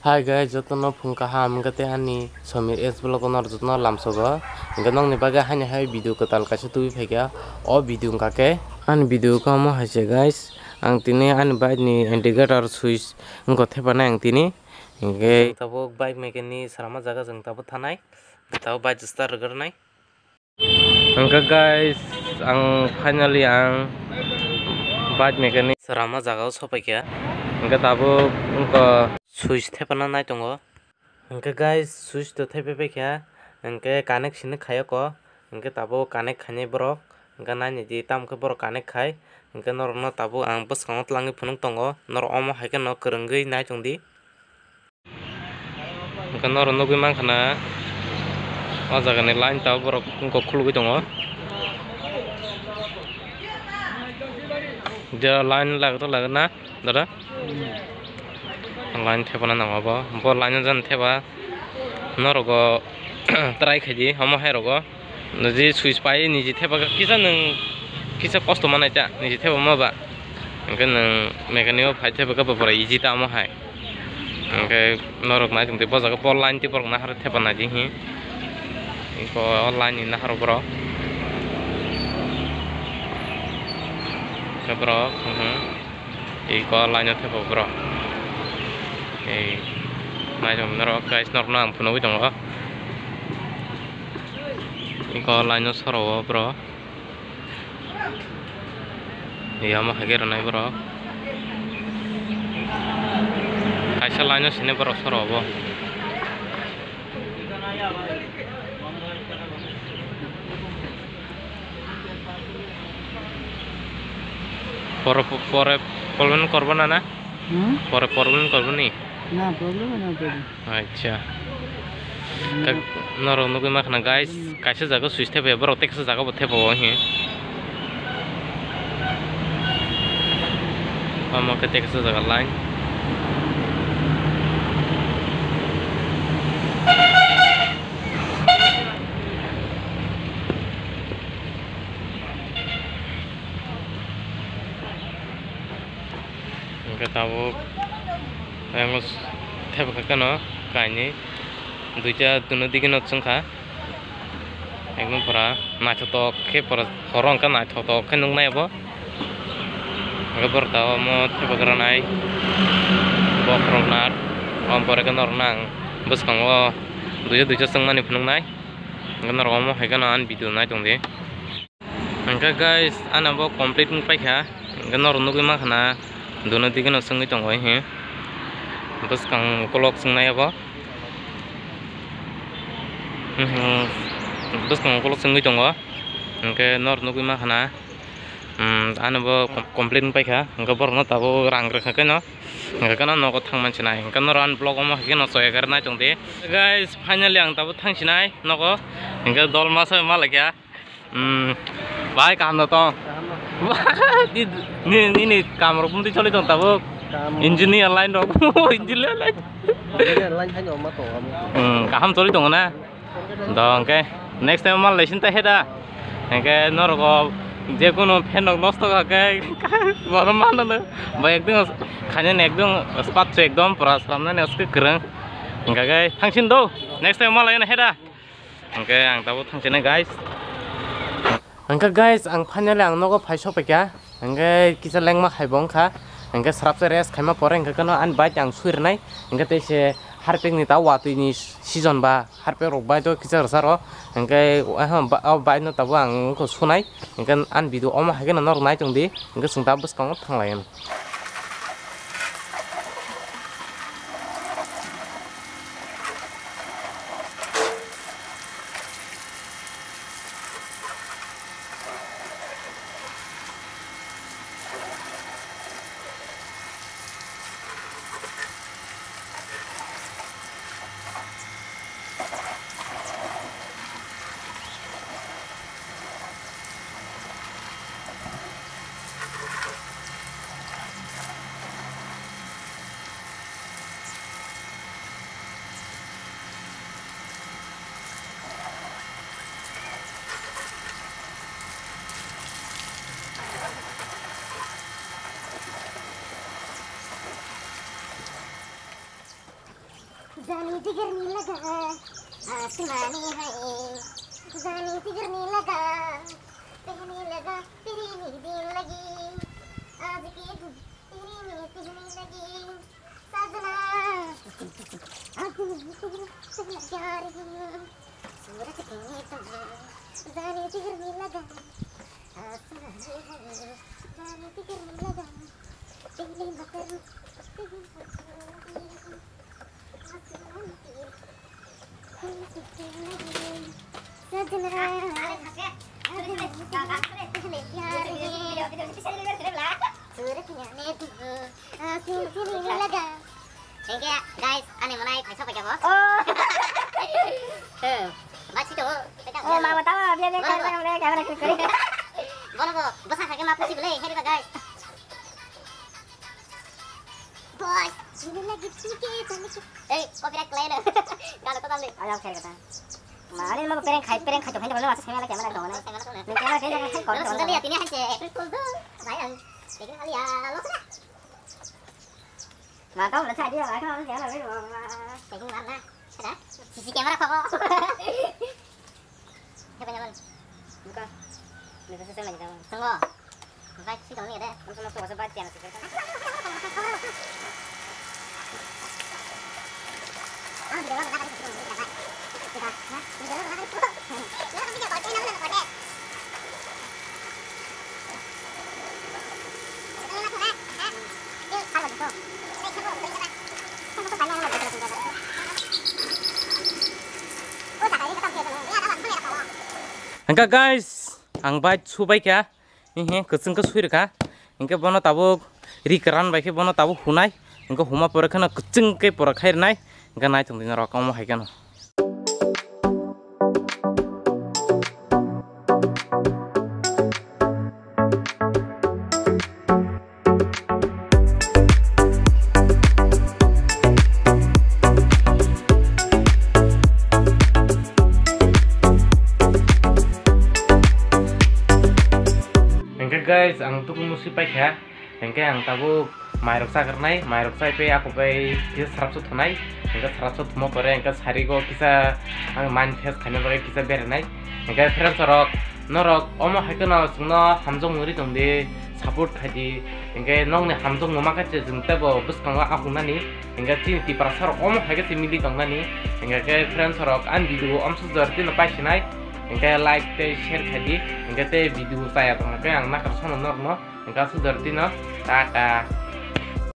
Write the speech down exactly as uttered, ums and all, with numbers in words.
Hi guys, jotono phung kaham, hwnkhe tei ani Samir S vlog no jotono lamsogo. Hwnkhe nokni bagwi haino hai video kwtal kaisa tubui phaikha. O video wngkha khe ani video khe omo hai se guys. Ang tini ani bike ni indicator switch wngkha thepanai ang tini. Hwnkhe tabuk bike mechanic ni srama jaga jang tabuk thanai. Tabuk bike start rwgwrnai. Hwnkhe guys, ang finally ang bike mechanic srama jaga o sopaikha. Hwnkhe tabuk wngkha switch thepana nai tongo. Hwnkhe guys, switch to thepai paikha. Hwnkhe connect sini khaiyoko. Hwnkhe tabuk connect khainai borok. Hwnkhe naini di tamo khe borok connect khai. Hwnkhe norokno tabuk ang bwskango twlangwi phunuk tongo. Norok omo hai kheno kwrwngwi nai tongdi. Hwnkhe norok nugwi mankha na, o jagani line tabuk borok wngkok khulugwi tongo. Je line lagwi tong lagwi na, dada? Line thepana nango bo. Bo line o jani thepa norok o try khaidi, omo hai rogo. Niji switch pai niji thepagw kisa nwng kisa kosto manai ta niji thepama ba. Hwnkhe nwng mechanic o phai thepagw bo pura easy ta omo hai. Hwnkhe norok nai tongdi bo jaga bo line tei borok nahar thepa naidi hi. Iko o line ni nahar borok. Khe borok, mhm. Iko line o thepa borok. Ei, nai tongdi norok guys, norokno ang phunugwi tongo. Iko line o soro o bro. Yama hai khe rwnai borok. Kaisa line o sini borok soro obo. Pore, pore problem korbo na na? Hmm? Pore problem korbo ni? Na problem, no problem. Acha. Hmm. Kak-, norok nugwi mankha na guys, kaisa jaga switch thepa borok tei kaisa jaga bo thepa o hi. Omo khe tei kaisa jaga line. Hwnkhe tabuk ayang thepkha kheno kainwi duita duno digino chwngkha. Ekdom pura naithotok khe pura horo hwnkhe naithotok khe nuknai abo. Hwnkhe borok tabuk omo thepagrwnai bokhorok nar. Omo pore khe norokno ang bwskango duisa duisa chwngmani phunuknai. Hwnkhe norok omo hai kheno ani video nai tongdi. Hwnkhe guys, ani bo complete wng paikha. Hwnkhe norok nugwi mankha na, duno digino chwngwi tongo hi. Bwskang ukolok chwngnai abo. Mhm. Bwskang ukolok chwngwi tongo. Hwnkhe norok nugwi mankha na, um, ani bo com-, complete wng paikha. Hwnkhe borokno tabuk rang rwkha kheno. Hwnkhe kheno nogo thang mansinai. Hwnkhe norok ani vlog omo hai kheno choya khe nai tongdi. Guys, finally ang tabuk thangsinai nogo. Hwnkhe dol masa ma laikha. Hmm. Bai, kaham no tong? Kaham no. Ni, ni, nini kam rok bumti choli tong tabuk? Kam. Engineer line rok. Engineer line. Engineer line hai no ma tong amo. Hmm, kaham choli tong na? Do, hwnkhe next time mal lesin ta heda. Hwnkhe norok je kono fan rok nosto kha khe bono mano no. Bai ekdom khainani ekdom spot se ekdom pura slamnani aske kwrwng. Hwnkhe thangsin do. Next time mal lesin heda. Hwnkhe ang tabuk thangsinai guys. Hwnkhe guys, ang finally ang nogo phai sopaikha. Hwnkhe kisa lengma hai bo wngkha. Hwnkhe srapsa rest khaima pore hwnkhe kheno ani bike ang sui rwnai. Hwnkhe tei se harpik ni ta watwi ni season ba harpik rok bai to kisa rwsa rw. Hwnkhe o bike no tabuk ang wngkha sunai. Hwnkhe ani video omo hai kheno norok nai tongdi. Hwnkhe chwng ta bwskango thanglai. जानी जिगर नी लगा आसमानी है, जानी जिगर नी लगा, पहली लगा तेरी ही दिल लगी, आज के दिन तेरी ही दिल लगी, सजना, आज तेरा प्यार है, सूरज के तुम, जानी जिगर नी लगा आसमानी है, जानी जिगर नी लगा, पहली मकर, पहली मकर। Hingke guys, ani monai kaisa paikha bo. Oh. Hmm. Ba sito. Oh, mama tama, biar dia. Bono bo, bono bo. Bono bo, bosa kake ma pusi bole, heri ba guys. Boys, sini lagi tiga kali. Eh, copyright claim. Kalau kau tahu. Ayo, saya kata. Mari mau prank khai, prank khai, tuh, hendak masa saya malah kamera dong, nih. Saya malah dong, nih. Nih, kamera saya jangan khai, kalau dong. Sudah lihat ini aja, April Fool tuh. Sayang, bikin kali ya, lo sudah. Mantap, udah saya dia, lah, kalau kamera, lah, lah. Peking mana? Ada? Sisi kamera kok. Hepa nyaman. Buka. Ini pasti saya lagi tahu. Tunggu. Baik, sih, dong, ini ada. Kamu sama suka sebat ya, masih kerja. Ah, di dalam ada, ada, ada, ada. Kita, nah, di dalam ada, ada. Ini kan tidak pakai, namanya pakai. Ini kan, ah, ah. Ini kalau gitu. Ini coba, ini coba. Ini coba, ini coba. Hingke guys, ang bai subai kha, hihi kwchwng khe sui rwkha, hingke bono tabuk ri kwran bai khe bono tabuk hunai, hingke huma pore kheno kwchwng khe pora khai rwnai, hingke naithok di norok omo hai kheno. Hingke guys, ang tuku musi paikha. Hingke ang tabuk mairok chakarnai, mairok chaipe ako bai kisa srapsa thunai. Hingke srapsa thuma pore hingke sarigo kisa ang mind fresh khaina bagwi kisa beranai. Hingke friends rok, norok omo hai kheno chwngno hamjakmung ri tongdi, support khaidi. Hingke nokni hamjakmung ma khe chwng teibo bwskango aphungnani. Hingke chini Tiprasa rok omo hai khe se mili tongnani. Hingke khe friends rok ani video o amsuk jora tino paisinai. Hingke like tei share khaidi. Hingke tei video chaya tongkhe ang nakar sano norokno. Hingke asuk jora tino tata.